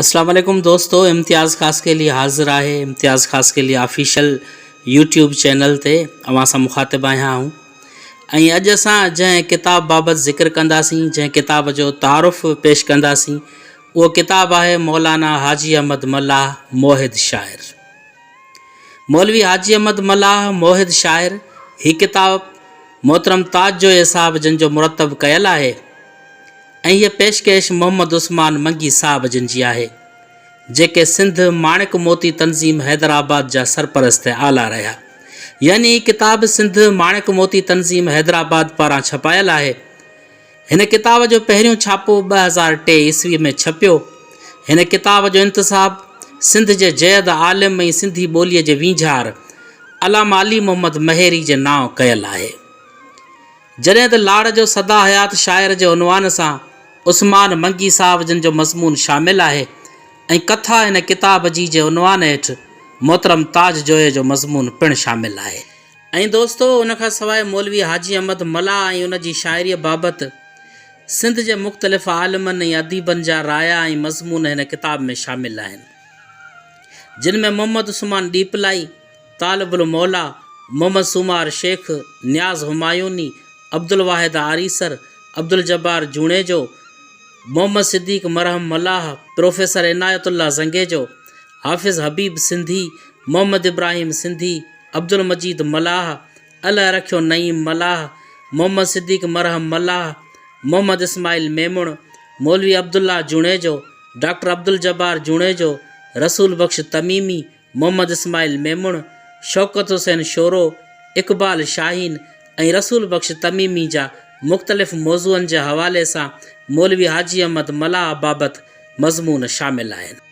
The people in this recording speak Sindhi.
اسلام عليڪم دوستو امتياز خاصخيلي حاضر آهي Imtiaz Khaskheli official YouTube channel تي اوهان سان مخاطب آهيان آئون ۽ اڄ اسان جنهن ڪتاب بابت ذڪر ڪنداسين جنهن ڪتاب جو تعارف پيش ڪنداسين اهو ڪتاب آهي مولانا حاجي احمد ملاح موحد شاعر مولوي حاجي احمد ملاح موحد شاعر هي ڪتاب محترم تاج جويي صاحب جن جو مرتب ڪيل آهي ۽ هيء پيشڪش محمد عثمان منگي صاحب جن جي آهي، جيڪي سنڌ ماڻڪ موتي تنظيم حيدرآباد جا سرپرست اعليٰ رهيا. يعني هي ڪتاب سنڌ ماڻڪ موتي تنظيم حيدرآباد پاران ڇپايل آهي. هن ڪتاب جو پهريون ڇاپو 2003 عيسويء ۾ ڇپيو. هن ڪتاب جو انتساب سنڌ جي جيد عالم ۽ سنڌي ٻوليء جي وينجهار علامه علي محمد مهيري جي نانء ڪيل آهي. جڏهن ته لاڙ جو سدا حيات شاعر جي عنوان سان عثمان منگي صاحب جن جو مضمون شامل آهي ۽ ڪٿا هن ڪتاب جي جي عنوان هيٺ محترم تاج جويي جو مضمون پڻ شامل آهي. ۽ دوستو ان کان سواء مولوي حاجي احمد ملاح ۽ ان جي شاعريء بابت سنڌ جي مختلف عالمن ۽ اديبن جا رايا ۽ مضمون هن ڪتاب ۾ شامل آهن. جن ۾ محمد عثمان ڏيپلائي، طالب الموليٰ، محمد سومار شيخ، نياز همايوني، عبدالواحد آريسر، عبدالجبار جوڻيجو، محمد صديق مرهم ملاح، پروفيسر عنايت الله زنگيجو، حافظ حبيب سنڌي، محمد ابراهيم سنڌي، عبدالمجيد ملاح، الهه رکيو نعيم ملاح، محمد صديق مرهم ملاح، محمد اسماعيل ميمڻ، مولوي عبدالله جوڻيجو، ڊاڪٽر عبدالجبار جوڻيجو، رسول بخش تميمي، محمد اسماعيل ميمڻ، شوڪت حسين شورو، اقبال شاهين ۽ رسول بخش تميمي جا مختلف موضوعن جي حوالي سان مولوي حاجي احمد ملاح بابت مضمون شامل آهن.